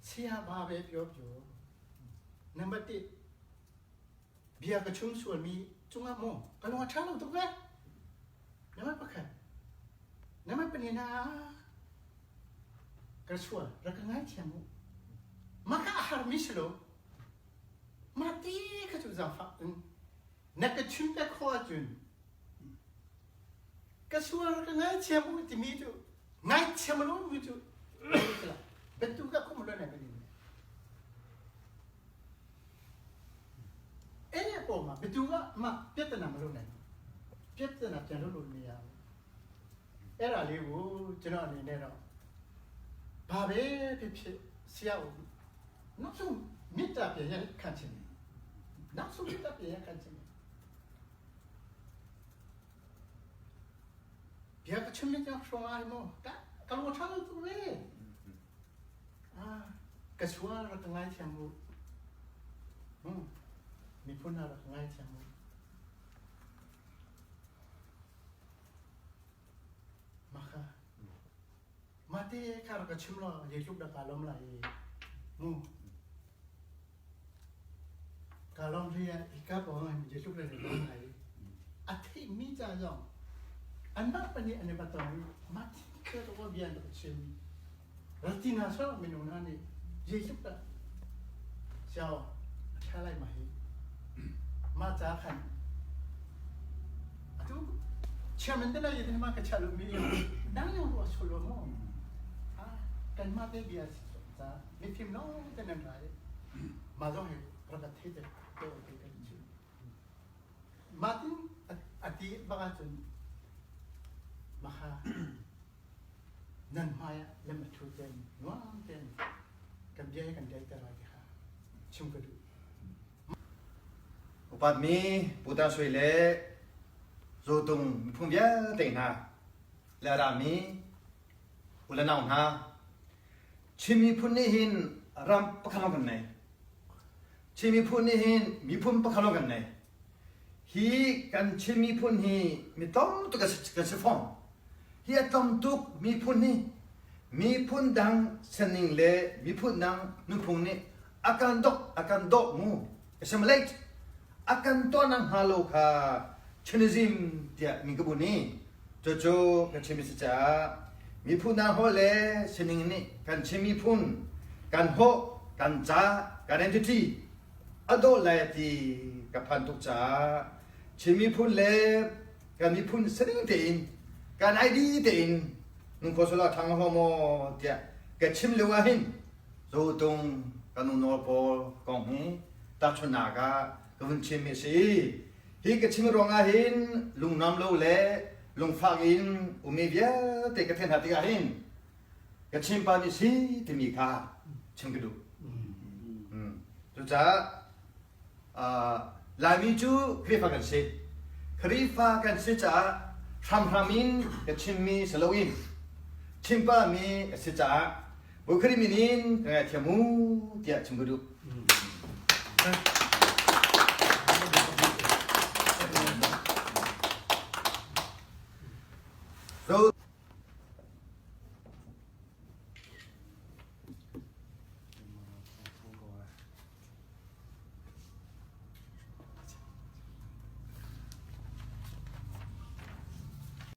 Saya ဘာပဲပြောပြောနံပါတ်1ဘီယာကချုံဆွမီကျုံအမောကလောချလို့တော့ပဲနံပါတ်ပခနံပါတ်ပနေနာကဆွာရကငိုင်းချမှုမခအဟာမီစလို့မတီးကချူဇာဖာနကချုံတဲ့ခေါ်ကျွန်းကဆွာရကငိုင်းချမှုတိမီတူငိုင်းချမလို့မီတူဘယ်သူကခုမလို့နေတယ် အဲ့ဒီအပေါ်မှာဘယ်သူကမှပြဿနာမလုပ်နိုင်ဘူးပြဿနာပြန်လုပ်လို့မရဘူးအဲ့ဒါလေးကိုကျွန်တော်အနေနဲ့တော့ဘာပဲဖြစ်ဖြစ်ဆရာကိုနောက်ဆုံးမေတ္တာပြန်ရခံချင်တယ်နောက်ဆုံးမေတ္တာပြန်ရခံချင်တယ်ဗျာကချင်တဲ့ဆောင်းအိုင်မောကကလောချလို့သူလေအာကဆွာရကငိုင်းချင်မှုဟွန်း မိဖုနာရငိုင်းချင်မှုမခမတေခါရကချင်လို့ရေလုဒကလုံးလာမူကလုံးရီအကဘောရေလုဒကလုံးလာအထိမိကြကြောင့်အန်ဘပနိအနေပတော်မတ်ခေတော့ဗျန်တော့ချင်ရတိနာဆောမနုနာနေရေလုဒရှောချလိုက်မှာဟိ မကြခံအတူချမန်တလာယဒီမကချလူမီဒန်းရောဆလိုမောအာကန်မတေဘီယာစာမိဖင်နောတနန်ရာမာဇောဟေရကထေတဲ့တော့တေကချီမာတင်အတီဘဂချွန်မဟာနန်မာယာလက်မထူတဲ့နွားတဲ့ကံပြဲကံကြိုက်တဲ့ရာဟာချုံကတူ Upatmi Pu Tan Sui le Zotung miphun vialte hna le a rami u le nau hna Chin miphun nih hin ram pakhat lawng kan nei. Chin miphun nih hin miphun pakhat lawng kan nei. Hi kan Chin miphun hi mi tam tuk kan si fawn. Hi a tam tuk miphun hi miphun dang sining le miphun dang nunphung nih a kan dok a kan dawh mu assimilate a kan tuahnak hnga lo kha Chinism tiah min ka bunh i cucu kan chim si caah miphun dang holh le sining nih kan Chin miphun kan holh kan ca kan identity a dawh lai ti ka phan tuk caah Chin miphun le kan miphun sining tein kan ID tein nung kho sala thang ho maw tiah ka chim lio ah hin Zotung kan unawl pawl kong hi tahchunhnak ah ka vun chimmi a si. Hi ka chim ruangah hin lungnuam lo le lungfak in ummi vialte ka theih hna tikah hin ka chimpa nih si timi kha chim ka duh. Cucaah Laimi cu Khrihfa kan si. Khrihfa kan si caah hramhram in ka chimmi si loin chimpami a si caah Bawi min in ka ngaithiam u tiah chim ka duh. So.